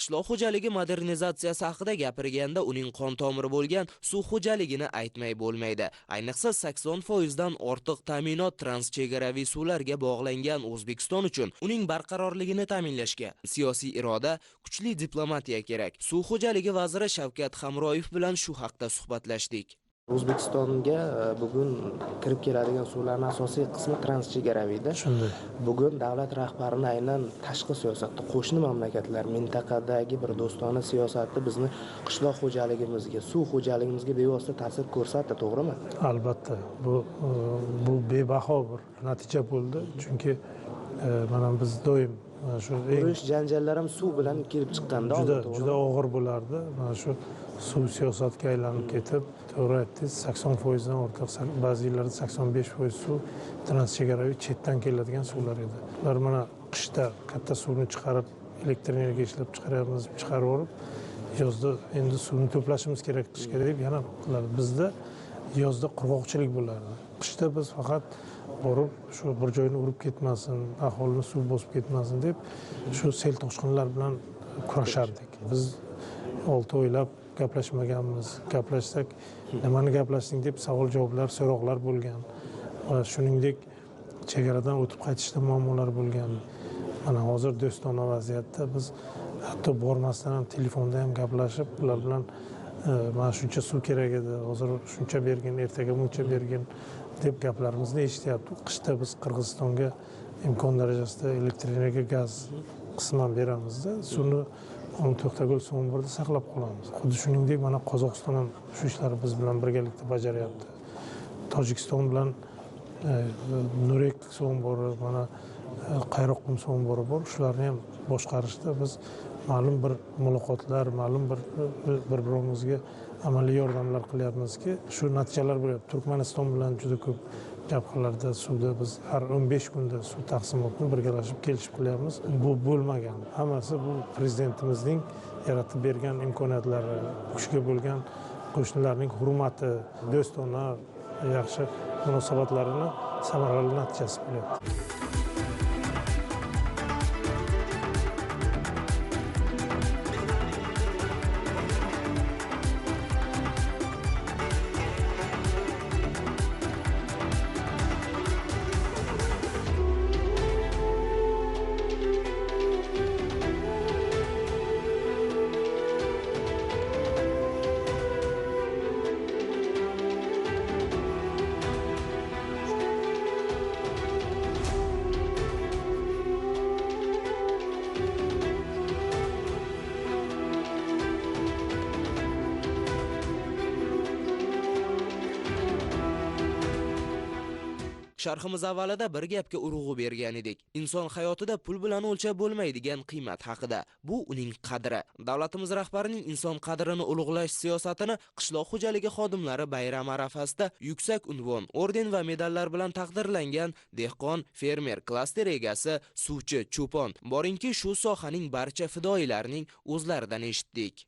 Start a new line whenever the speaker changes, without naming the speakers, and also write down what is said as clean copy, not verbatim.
Qishloq xo'jaligi modernizatsiyasi haqida gapirganda uning qon tomiri bo'lgan suv xo'jaligini aytmay bo'lmaydi. Ayniqsa 80% dan ortiq ta'minot transchegaraviy suvlarga bog'langan O'zbekiston uchun uning barqarorligini ta'minlashga siyosiy iroda, kuchli diplomatiya kerak. Suv xo'jaligi vaziri Shavkat Hamroyev bilan shu haqda suhbatlashdik.
O'zbekistonga bugun kirib keladigan suvlarning asosiy qismi transchegaraviyda.
Shunday.
Bugun davlat rahbarini aynan tashqi siyosatda qo'shni mamlakatlar, mintaqadagi bir do'stona siyosati bizni qishloq xo'jaligimizga, suv xo'jaligimizga bevosita ta'sir ko'rsatdi, to'g'rimi?
Albatta, bu bebaho bir natija bo'ldi, chunki mana biz doim shu
urush janjallar ham suv bilan kelib chiqqanda
juda og'ir bo'lardi. Mana shu suv siyosatga aylanib ketib, to'g'ri aytdingiz, 80% dan ortiq, ba'zi yillarda 85% suv transchegaraviy chetdan keladigan suvlar edi. Ular mana qishda katta suvni chiqarib, elektr energiya ishlab chiqaryapmiz, chiqarib olib, yozda endi suvni to'plashimiz kerak qishga deb yana qiladi. Bizda yozda qurg'oqchilik bo'lardi. Qishda biz faqat borib shu bir joyni urib ketmasin, aholini suv bosib ketmasin deb shu sel toshqinlar bilan kurashardik. Biz 6 oylab gaplashmaganmiz. Gaplashsak, nimani gaplashding deb savol javoblar, so'roqlar bo'lgan. Va shuningdek chegaradan o'tib qaytishda muammolar bo'lgan. Mana hozir do'stona vaziyatda biz hatto bormasdan ham telefonda ham gaplashib, ular bilan mana shuncha suv kerak edi, hozir shuncha bergin, ertaga buncha bergin deb gaplarimizni eshityapti. Qishda biz Qirg'izistonga imkon darajasida elektr energiya, gaz qisman beramizda, suvni To'xtagul suv omborida saqlab qolamiz. Xuddi shuningdek mana Qozog'iston ham shu ishlarni biz bilan birgalikda bajaryapti. Tojikiston bilan Nurek suv ombori, mana Qayroqqum suv ombori bor. Shularni ham boshqarishda biz ma'lum bir muloqotlar, ma'lum bir bir-birimizga amaliy yordamlar qilyapmizki, shu natijalar bo'lyapti. Turkmaniston bilan juda ko'p jabhalarda suvda biz har 15 kunda suv taqsimotini birgalashib kelishib qilyapmiz. Bu bo'lmagan. Hammasi bu prezidentimizning yaratib bergan imkoniyatlari, kuchga bo'lgan qo'shnilarning hurmati, do'stona yaxshi munosabatlarini samarali natijasi bo'lyapti.
Sharhimiz avvalida bir gapga urg'u bergan edik. Inson hayotida pul bilan o'lchab bo'lmaydigan qiymat haqida. Bu uning qadri. Davlatimiz rahbarining inson qadrini ulug'lash siyosatini qishloq xo'jaligi xodimlari bayram arafasida yuksak unvon, orden va medallar bilan taqdirlangan dehqon, fermer, klaster egasi, suvchi, cho'pon, boringki shu sohaning barcha fidoyilarining o'zlaridan eshitdik.